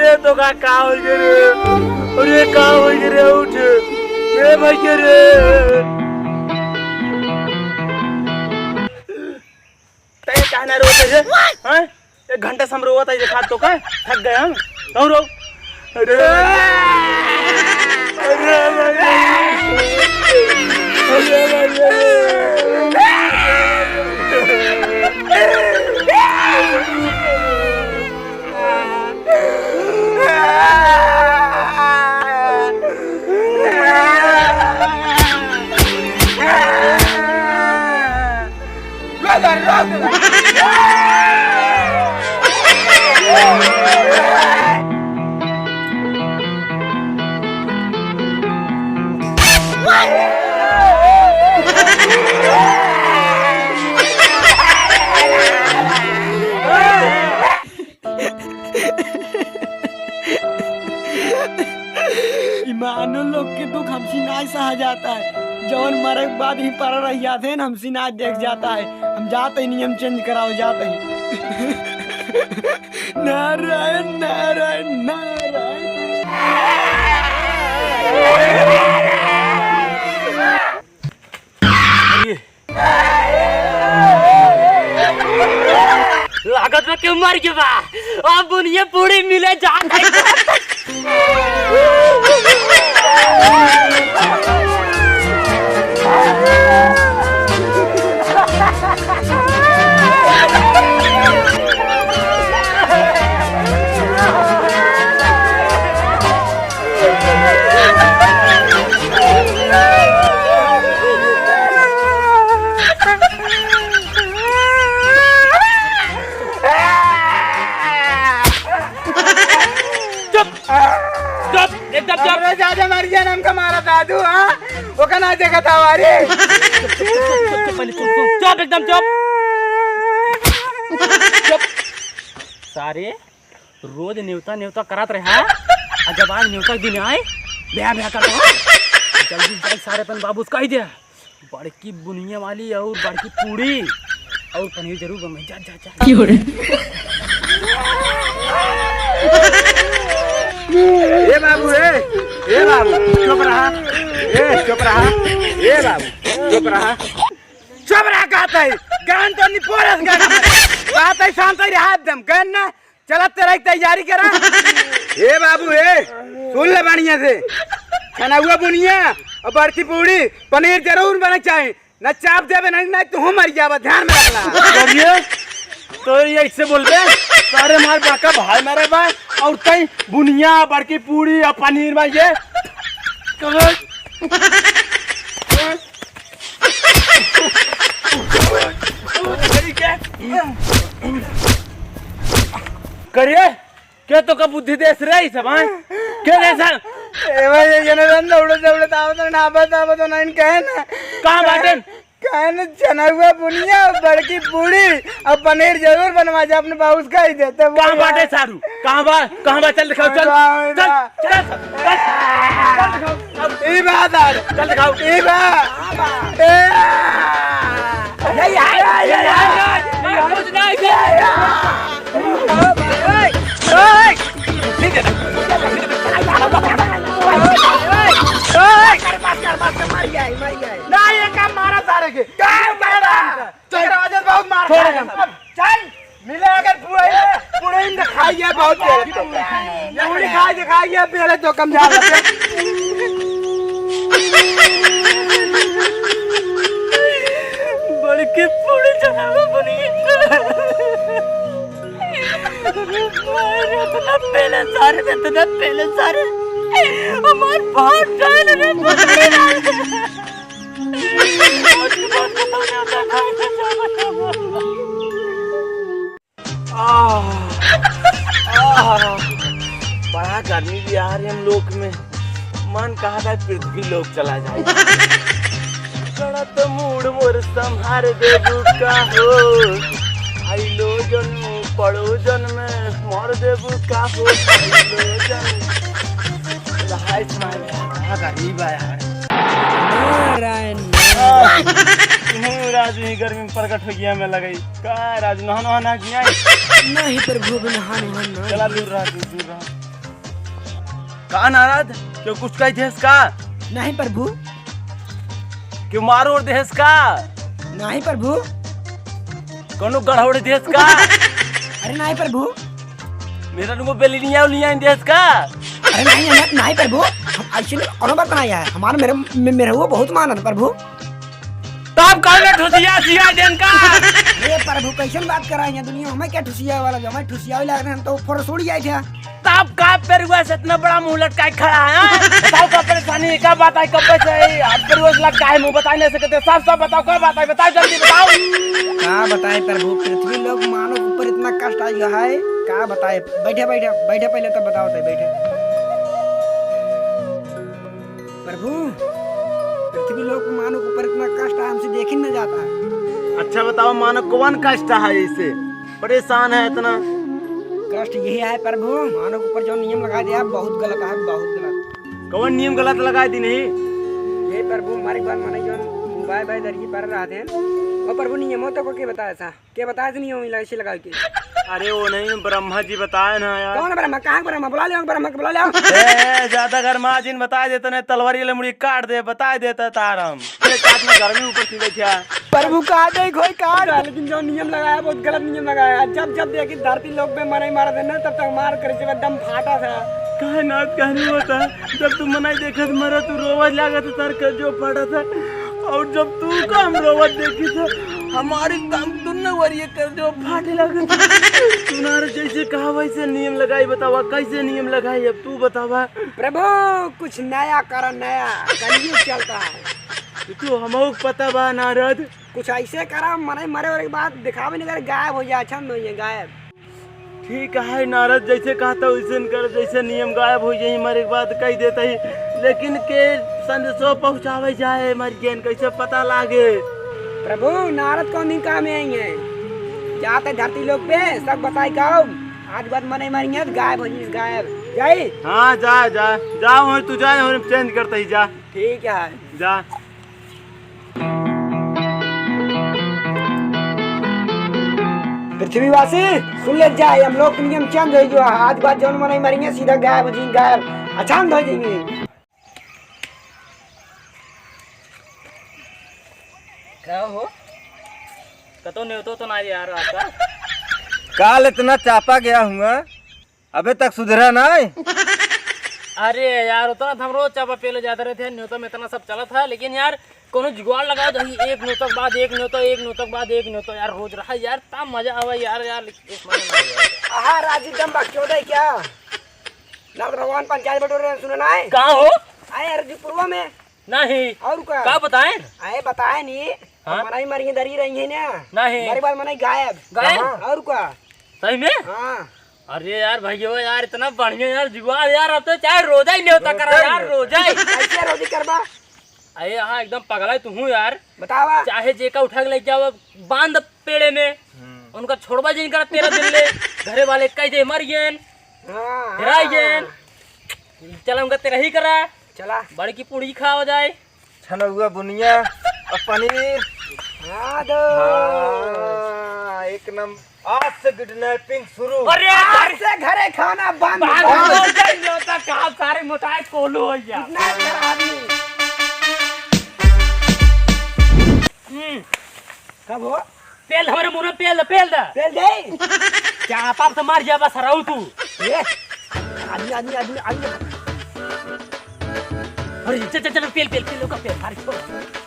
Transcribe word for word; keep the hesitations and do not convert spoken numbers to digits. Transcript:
ए तो का, का होइ गए रे? अरे का होइ गए रे? उठ रे भैया रे। तै काहे ना रोत है रे? हाँ? एक घंटा से हम रोवत है, देखा तो का? थक गए हम। तुम रो। अरे। अरे। ई मानो लोग के दुख हमसे नाहीं सहा जाता है। जौन मरे के बाद ही पड़ा रह जाते हैं ना, हमसे नाहीं देख जाता है। हम जाते ही नियम change कराओ जाते हैं। नारायण, नारायण, नारायण। लागत बा केहू मर गया बा। अब बुनिया पूरी मिले जात है। चुप! चुप! एकदम चुप! अरे ज्यादा मर गया ना, हमका मारा दादू, हाँ? ओका ना देखा था, अरे। चुप, चुप, चुप, चुप, चुप, पहले चुप, चुप, चुप, एकदम चुप। चुप। सारे रोज नेवता, नेवता करत रहे, हाँ? आ जब आज नेवता के दिन आए, ब्याह, ब्याह करत रहे, हाँ? जल्दी जाए सारे अपन बाबू से कह दे। बड़की बुनिया वाली और बड़की पूड़ी और पनीर जरूर बनवाई। जा, जा, जा। क्यों रे? ए बाबू, ए, ए बाबू, चुप रहा। ए, चुप रहा। ए बाबू, चुप रहा। चुप रहा कहता है। गान तो नहीं पोरस गाना। बात है शांत ही रहा एकदम। गान ना चलत तेरा एक तैयारी करा। ए बाबू, ए, सुन ले बढ़िया से। छनौआ बुनिया और बड़की पूड़ी, पनीर जरूर बने के चाही। न चाप देबे, नहीं, नहीं, तू मर जाबा, ध्यान में रखना। करिए, तो ये ऐसे बोलबे, सारे हमारे बड़का भाई मरे बा, और तई बुनिया, बड़की पूड़ी और पनीर में ये। करिए, के तो का बुद्धि देस रे ई सब, हाँ? के देस है? ए भाई, ये जने रन दौड़े, दौड़े, तावत ना, आबत, आबत, ना इन कहे ना। कहाँ बाटेन? कहे ना, छनौआ बुनिया, बड़की पूड़ी, और पनीर जरूर बनवा जा, अपने बाबू से कह देते, वो कहाँ यार। बाटे सारू? कहाँ बा? कहाँ बा? चल दिखाओ, चल। अरे बाप रे। चल, चल, चल, चल दिखाओ। ई बा दादा। चल दिखाओ। ई बा। ए। यही है, यही है, यही है। कुछ नहीं, यही है। ना, ये काम मारा सारे के। चल, चल, राजेश बहुत मार छोड़ खाया। दे। अब चल, मिले अगर पुड़े, पुड़े ही न खाइए बहुत देर। पूड़ी खाइए, खाइए, पहले तो कम जा। बड़की पूड़ी चढ़ावा बनी। अरे, इतना पहले सारे, इतना पहले सारे। हमार बहुत time रे, पकड़े ना। आह, आह, बड़ा गर्मी भी आ रही हम लोग में। मन कहा था पृथ्वी लोक चला जाए। गणत मूड मोर संहार देबू का हो, आइलो जन्म पड़ो जन्म मार देबू का हो, आइलो जन्म। हाय, हाय, बड़ा गर्मी बा यार। नारायण। आह, तू राजू ही गर्मी में प्रकट हो गया, मैं लगई का राजू नहा नहा ना किया। नहीं प्रभु, अभी नहा नहा ना। चला, दूर रहा तू, दूर रहा। का नारद, क्यों कुछ कहि देस का? नहीं प्रभु। क्यों मार ओर देस का? नहीं प्रभु। कौनो गड़होड़ देस का? अरे नहीं प्रभु। मेरा नुगो बेलिनिया उलिया देस का? अरे नहीं, नहीं, नहीं प्रभु, हम ऐसे नहीं, कौनो बात नहीं है। हमार मेरे, मे-, मेरे वो बहुत मानत प्रभु। तब कौन ठुसिया सिया देन का? हे प्रभु, कैसन बात करा है दुनिया? हमें क्या ठुसिया वाला, जो हमें ठुसिया वाला रहन तो फोड़ छोड़ जाए थे। तब का पेरुआ से इतना बड़ा मुंह लटकाए खड़ा है, हाँ? बताओ का परेशानी है, का बात है, कब से है? आप पेरुआ से लटकाए मुंह बताए नहीं सकते, साफ साफ बताओ, का बात है, बताओ, जल्दी बताओ। का बताए प्रभु, पृथ्वी लोक मानव ऊपर इतना कष्ट आ गया है, का बताए? बैठे, बैठे, बैठे, पहले तब बताओ तो, बैठे। प्रभु, पृथ्वी लोक मानव ऊपर इतना कष्ट है, हमसे देखी न जाता है। अच्छा बताओ, मानव कौन कष्ट है, इसे परेशान है इतना? कष्ट यही है प्रभु, मानव ऊपर जो नियम लगा दिया, बहुत गलत है, बहुत गलत। कौन नियम गलत लगा दी नहीं? यही प्रभु, हमारे बार माने जो बाय बाय दर्जी पर रहा थे, वो प्रभु नियमों तो को के बताया था? के बताए से नहीं होई लगा, इसे लगावे के? अरे वो नहीं, ब्रह्मा जी बताए ना यार। कौन ब्रह्मा? कहाँ ब्रह्मा? बुला ले ब्रह्मा के, बुला ले। ए, ज्यादा गरमा जिन, बताए देता नहीं, तलवारी ले मुड़ी काट दे, बताए देता तार हम। एक आदमी घर में ऊपर से बैठा। प्रभु का दे खोई का, लेकिन जो नियम लगाया बहुत गलत नियम लगाया। जब जब देखी धरती लोक पे मनई मारा थे ना, तब तक मार करे से एकदम फाटा था। काहे नाथ कहने होता, जब तू मनई देखत मरा, तू रोवा लागत, तार कर जो फाटा था। और जब तू का हम रोवत देखी तो हमारी तन दुन्ने वरिये कर जो फाटे लगे। तुम्हारे जैसे कहा वैसे नियम लगाई, बतावा कैसे नियम लगाई, अब तू बतावा। प्रभु, कुछ नया करा, नया कलयुग चलता है। तो तू हमहू के पता बा नारद। कुछ ऐसे करा, मरे, मरे और एक बात दिखावे नहीं करे, गायब हो जाए, छंद हो जाए, गायब। ठीक है नारद, जैसे कहता वैसे कर, जैसे नियम गायब हो जाई, मरे के बाद कह देता ही, लेकिन के संदेशो पहुँचावे जाए, मर गए कैसे पता लागे? प्रभु, नारद कौन दिन काम में आई हैं? जाते धरती लोक पे, सब बताए गाओ, आज बाद मने मर गए, गायब हो जाइस, गायब। जाई? हाँ, जा, जा, जा, वहीं तू जा, वहीं चेंज करता ही जा। ठीक है। जा। पृथ्वीवासी, सुन ले जाए, हम लोग के नियम चेंज हो गया। आज बाद जौन मनई मरेंगे, सीधा गायब हो जाएंगे, गायब, अछांद हो जाएंगे। का हो? कतो नेवतो तो ना यार आपका? काल इतना चापा गया हुआ, अबे तक सुधरा नाय? अरे यार, उतना तो हम रोज चापा पेले जाते रहते हैं, न्योता में इतना सब चलत है, लेकिन यार, कोनो जुगाड़ लगाओ, जल्दी एक न्योता के बाद एक न्योता, एक न्योता के बाद एक न्योता, यार, रोज रहा यार, ता मजा आवा यार, यार, एक महीना में यार। आहा, राजी दम बकचोदे क्या? नारद भगवान पंचायत बटोर रहे हैं, सुना नाय? कहाँ हो? आए, अरजीपुरवा में। नहीं। और का? का बताएं? आए, बताए नहीं। हाँ? मनई मरिए दरी रही है ना। नहीं। मरे बाद मनई गायब। गायब? कहाँ? और का? सही में? हाँ। अरे यार भैया यार, इतना बढ़िया यार जुगाड़ यार, अब तो चाहे रोजा ही नहीं होता करा यार, रोजा ही। कैसे रोजी करबा? अरे हाँ, एकदम पगला है तू हूँ यार। बतावा। चाहे जेका उठा के ले जाओ, बांध पेड़े में, हम्म। उनका छोड़बा जिन करा तेरह दिन ले, घरे वाले कह दे मर गए, हाँ, हेराई हाँ। गए, चला उनका तेरह ही करा, चला। बड़की पूड़ी खावा जाए। छनौआ बुनिया और पनीर। हाँ दो। हाँ, एक नंबर। आज से किडनैपिंग शुरू। अरे आज से घरे खाना बंद। बात बंद। हो गई, यो तो कहा सारे मोटाए कोलू हो गया। किडनैप करा आदमी। हम्म। कब हो? पेल हमरे मुंह में पेल दे, पेल दे। पेल दे। क्या आप, आप तो मर जाबा सराऊ तू। ए, आदमी, आदमी, आदमी, आदमी। अरे चल, चल, चल, पेल, पेल, पेल, ओका पेल, अरे छोड़।